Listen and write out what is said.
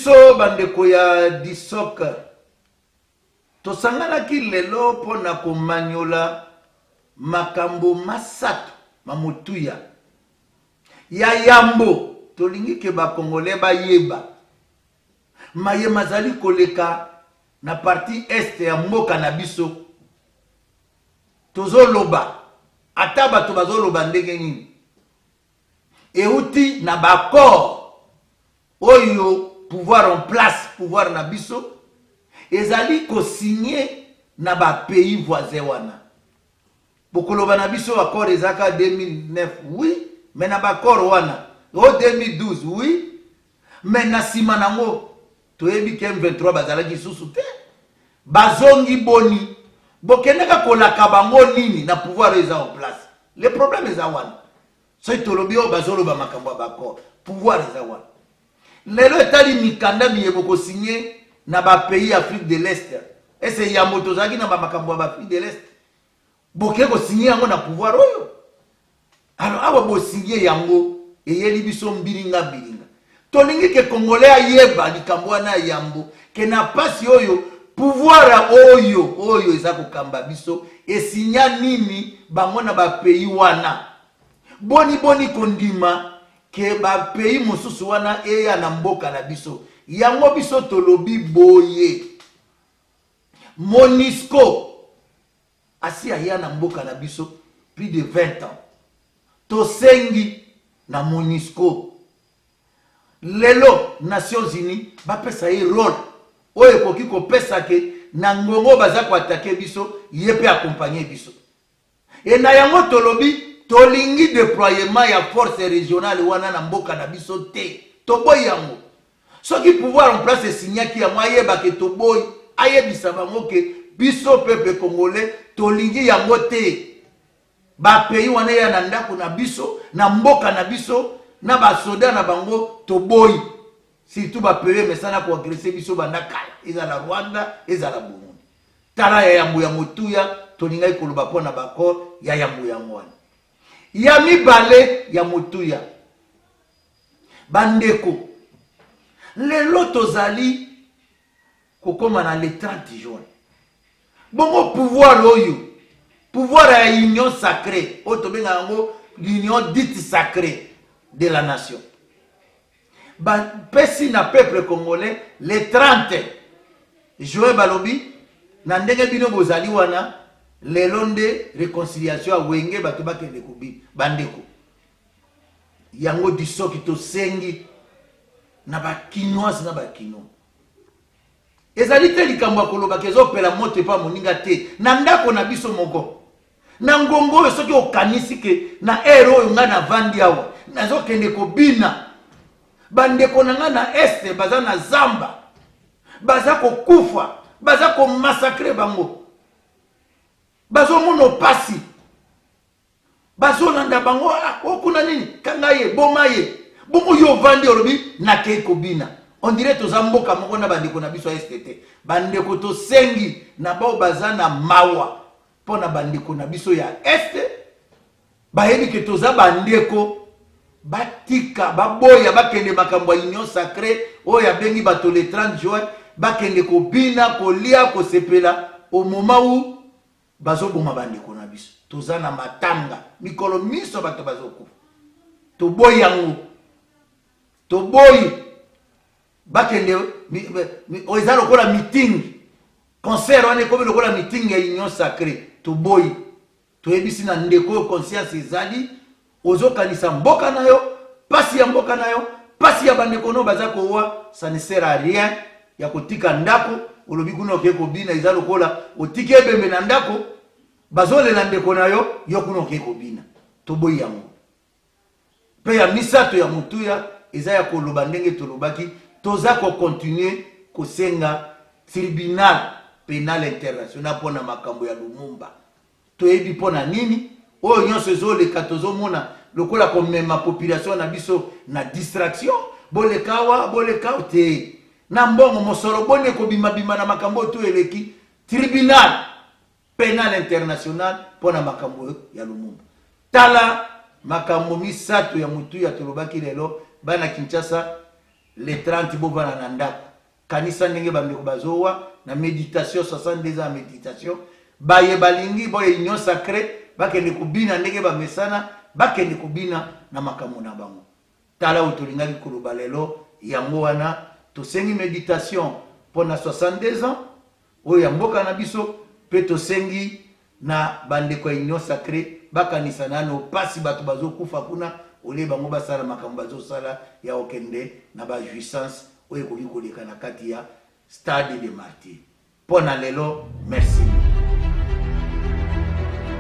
Biso bandeko ya Disok tosanganaki lelo mpo na komanyola makambo masato ma motuya. Ya yambo, tolingi ke ba Congolais bayeba maye mazali koleka na partie Est ya mboka na biso. Tozoloba ata bato bazoloba ndenge nini, euti na ba accord oyo pouvoir en place, pouvoir na biso ezali ko signer na ba pays voisins wana. Bokoloba na biso accord ezaka 2009, oui, mais na ba accord wana o 2012, oui, mais na sima nango toyebi ke M23 bazalaki lisusu te. Bazongi boni? Bokendaka kolaka bango nini na pouvoir oyo eza en place? Le problème eza wana. Soki tolobi oyo bazoloba makambo ya ba accord, pouvoir eza wana. Lelo etali mikanda miye bokosinye na ba pays Afrique de l'Est. Ese yambo tozalaki na ba makambo ya ba Afrique de l'Est. Boke kosinye yango na pouvoir oyo. Alors awa bosinye yango eyeli biso mbilinga mbilinga. Tolingi ke Congolais ayeba likambo wana ya yambo ke na pasi oyo pouvoir oyo oyo eza kokamba biso esinya nini bango na ba pays wana. Boni boni kondima ke ba pays mosusu wana eya na mboka na biso. Yango biso tolobi boye. Monusco asi aya na mboka na biso plus de 20 ans. Tosengi na Monusco lelo Nations Unies bapesa ye role oyo ekoki kopesa ke na ngongo baza ko attaquer biso, ye pe accompagner biso. Et na yango tolobi tolingi deploiement ya force regionale wana na mboka na biso te. Toboyi yango. Soki pouvoir en place esignaki yango, ayeba ke toboyi, ayebisa bango ke biso peuple congolais tolingi yango te. Ba pays wana eya na ndako na biso, na mboka na biso, na ba soda na bango toboyi. Surtout ba pays emesana ko agresser biso banda kala, ezala Rwanda, ezala Burundi. Tala ya yambo ya motuya tolingaki koloba mpo na ba accord ya yambo yango wana. Ya mibale ya motuya, bandeko, lelo tozali kokoma na le 30 juin. Bongo pouvoir oyo, pouvoir ya union sacrée oyo tobengaka yango l'union dite sacrée de la nation, bapesi na peuple congolais le 30 juin, balobi na ndenge bino bozali wana lelo nde réconciliation ya Wenge, bato bakende kobina. Bandeko, yango disoki tosengi na ba kinoise na ba kino, ezali te likambo ya kolobaka ezopela moto epa moninga te na ndako na biso moko na ngongo oyo. Soki okanisi ke na heure oyo ngai navandi awa nazokende kobina, bandeko na ngai na Est baza na zamba, baza kokufa, baza komassacrer bango, bazomona pasi, bazolanda bango okuna nini, kanga ye, boma ye. Bongo yo ovandi olobi nakei kobina, on dirait toza mboka moko na bandeko na biso ya Est te. Bandeko, tosengi na bao baza na mawa mpo na bandeko na biso ya Est, bayebi ke toza bandeko, batika, baboya, bakende makambo ya union sacrée oyo abengi bato le 30 juin, bakende kobina, kolia, kosepela au moment où bazoboma bandeko na biso. Toza na matanga mikolo miso, bato bazokufa. Toboyi yango, toboyi bakende. Oyo eza lokola meeting, concert wana ekomi lokola meeting ya union sacrée. Toboyi. Toyebisi na ndeko oyo conscience ezali, ozokanisa mboka na yo, pasi ya mboka na yo, pasi ya bandeko no baza kowa, ça ne sert à rien ya kotika ndako olobi kuna oke kobina. Eza lokola otiki ebembe na ndako, bazolela ndeko na yo, yo kuna oke kobina. Toboyi yango. Mpe ya misato ya motuya eza ya koloba ndenge tolobaki, toza kocontinuer kosenga Tribunal penal international mpo na makambo ya Lumumba. Toyebi mpo na nini oyo nyonso ezoleka, tozomona lokola komema population na biso na distraction, boleka awa, boleka awa te, na mbongo mosolo boni ekobimabima na makambo oyo to eleki. Tribunal penal international mpo na makambo ya Lumumba. Tala makambo misato ya motuya tolobaki lelo, bana Kinshasa. Le 30 bovanda na ndako. Kanisa ndenge bandeko bazowa na meditation, 62 ans ya meditation. Baye balingi boye union sacree bakende kobina ndenge bamesana, bakende kobina na makambo na bango. Tala oyo tolingaki koloba lelo yango wana, tosengi meditation pona 62 ans oyo ya mboka na biso pe tosengi na bandeko ya union sacree bakanisa nano pasi bato bazokufa kuna au lieu bango basala makambo bazosala ya kokende na ba jouissances oyo ekoki koleka na kati ya stade de martyrs. Pona lelo merci.